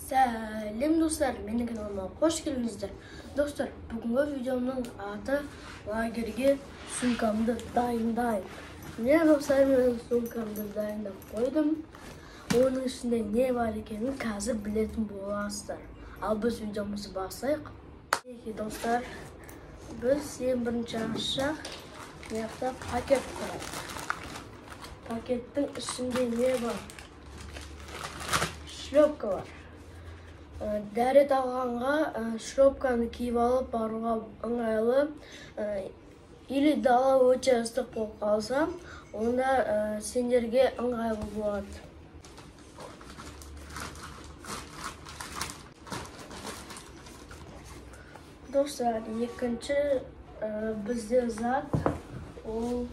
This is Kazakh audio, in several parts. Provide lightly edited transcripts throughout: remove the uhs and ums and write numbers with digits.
Сәлем достар, менің каналыма қош келдіңіздер. Достар, бүгінгі видеомның аты лагерьге сумкамды дайындайын. Міне достар, мен сумкамды дайындап қойдым. Оның ішінде не бар екенін қазір білетін боласыздар. Ал біз видеомызды бастайық. Мінекей достар, біз ең бірінші ашсақ, мына жақта пакет тұрады. Пакеттің ішінде не бар? Шлепка бар. Дәрет алғанға шлепканы киіп алып баруға ыңғайлы. Или дала өте ыстық болып қалса, онда сендерге ыңғайлы болады. Достар, екінші бізде зат ол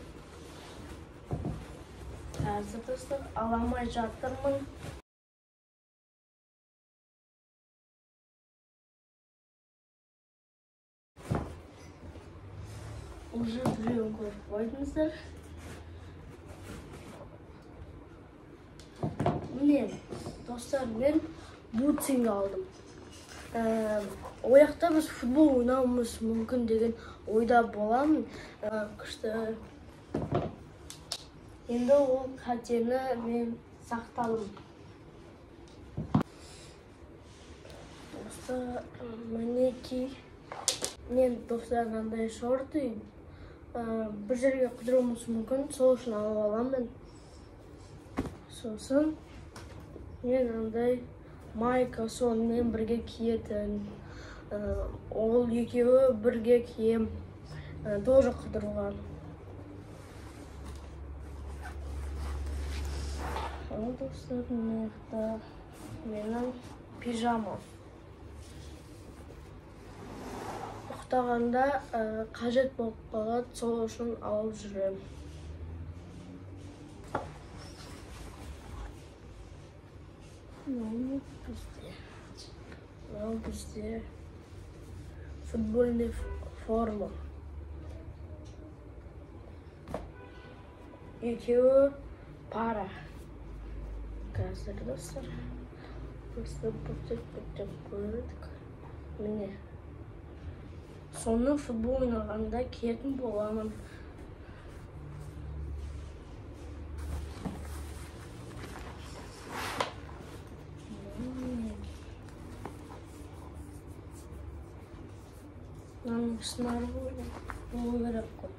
қазір достар аламай жатырмын. Уже біреуін көріп қойдыңыздар. Міне, достар, мен бутсинг алдым. О жақта біз футбол ойнауымыз мүмкін деген ойда боламын. Күшті. Енді ол қатені мен сақтадым. Достар, мінекей. Мен достар мынандай шорты бір жерге қыдыруымыз мүмкін, сол үшін алып аламын. Сосын мен мынандай майка сонымен бірге киетін. Ол екеуі бірге кием, тоже қыдыруға. Ал достар, мына жақта менің пижама. Ұйықтағанда қажет болып қалады, сол үшін алып жүремін. Мынау бізде футбольный форма. Екеуі пара. Қазір достар, просто бүктеп қойдық. Міне. Соны футбол ойнағанда киетін боламын. Мынаның шынары болу керек қой.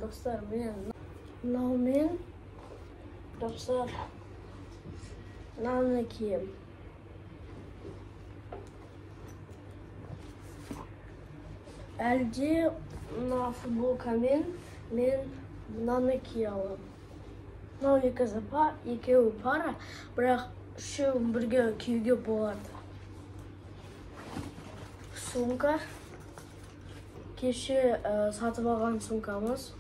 Достар, мен мынаумен, достар, мынаны киемін. Әлде мына футболкамен мен мынаны кие аламын. Мынау екеуі пара, бірақ үшеуін бірге киюге болады. Сумка. Кеше сатып алған сумкамыз.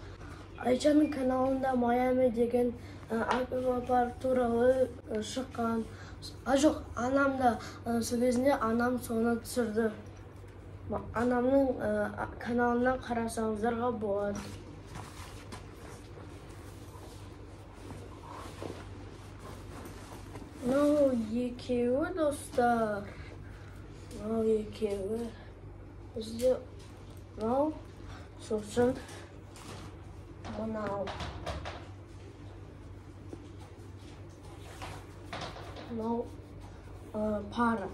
Айшаның каналында Майами деген аквапарк туралы шыққан. Жоқ, анам да сол кезінде анам соны түсірді. Анамның каналынан қарасаңыздарға болады. Мынау екеуі, достар. Мынау екеуі. Бізде мынау, сосын мынау. Мынау пара.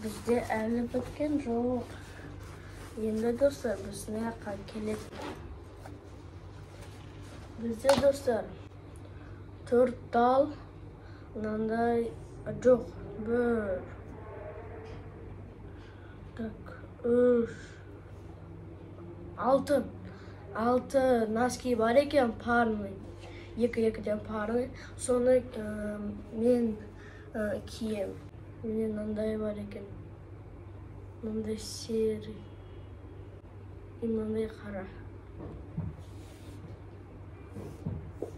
Бізде әлі біткен жоқ. Енді достар, біз мына жаққа келеді. Бізде достар 4 тал мынандай жоқ, 1 так 3 6 6 носки бар екен, парный. 2-2-ден парный. Соны мен кием. Міне мынандай бар екен. Мынандай серый. И мынандай қара.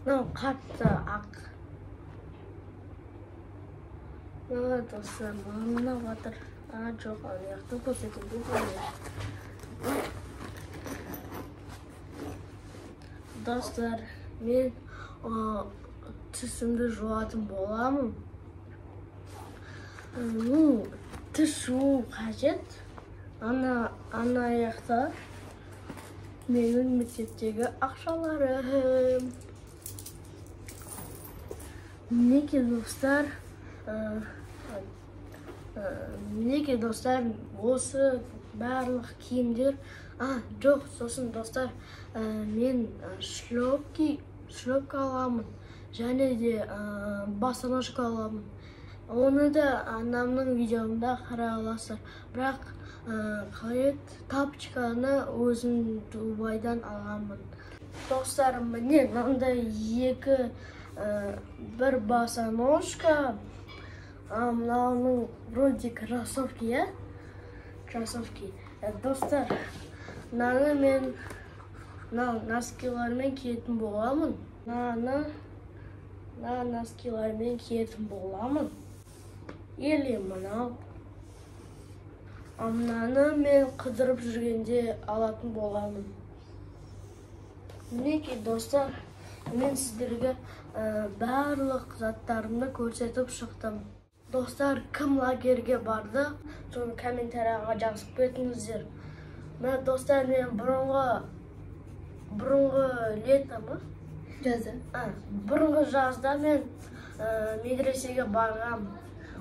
Мынау қатты ақ. Мына достар, мына батыр. Жоқ, ана жақты көрсетуге болмайды. Достар, мен Тісімді жуатын боламын. Ну, тіс жуу қажет. Ана аяқта менің мектептегі ақшаларым. Мінекей достар, осы барлық киімдер. Жоқ, сосын достар, мен шлепка аламын, және де босоножка аламын. Оны да анамның видеомда қарай аласыздар. Бірақ қалай тапочканы өзім Дубайдан алғанмын. Достар, міне мынандай екі, бір босоножка, мынауның вроде кроссовки, иә? Кроссовки. Достар, мынаны мен мынау носкилармен киетін боламын. Мынаны мына носкилармен киетін боламын. Или мынау. Мынаны мен қыдырып жүргенде алатын боламын. Мінекей достар, мен сіздерге барлық заттарымды көрсетіп шықтым. Достар, кім лагерге барды, соны комментарияға жазып кетіңіздер. Мына достар, мен бұрынғы лето ма? Жазда. Бұрынғы жазда мен медресеге барғам.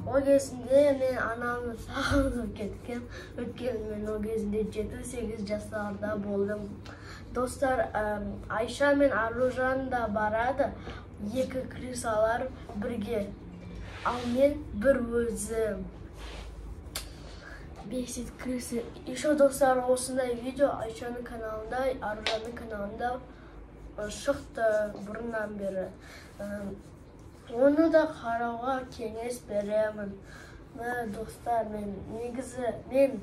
О кезінде мен анамды сағынып кеткем. Өйткені мен о кезінде 7-8 жастарда болдым. Достар, Айша мен Аружан да барады. Екі крысалар бірге. Ал мен бір өзім. Бесит крысы. Еще достар, осындай видео Айшаның каналында, Аружанның каналында шықты бұрыннан бері. Оны да қарауға кеңес беремін. Достар, мен негізі мен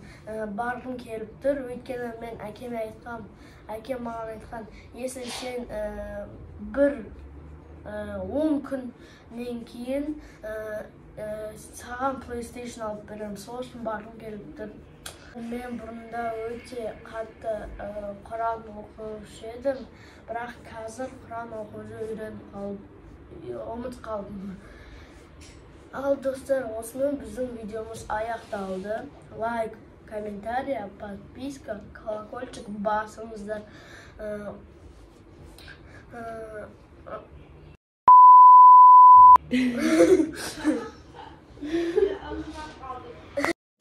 барғым келіп тұр, өйткені мен әкеме айтқам, әкем маған айтқан, если сен бір 10 күннен кейін саған PlayStation алып беремін, сол үшін барғым келіп тұр. Мен бұрында өте қатты Құран оқушы едім, бірақ қазір Құран оқуды үйреніп қалып, ұмытып қалдым. Ал достар, осымен біздің видеомыз аяқталды. Лайк, комментарий, подписка, колокольчик басыңыздар.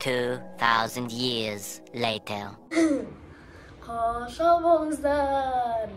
2000 years later. Қош болыңыздар.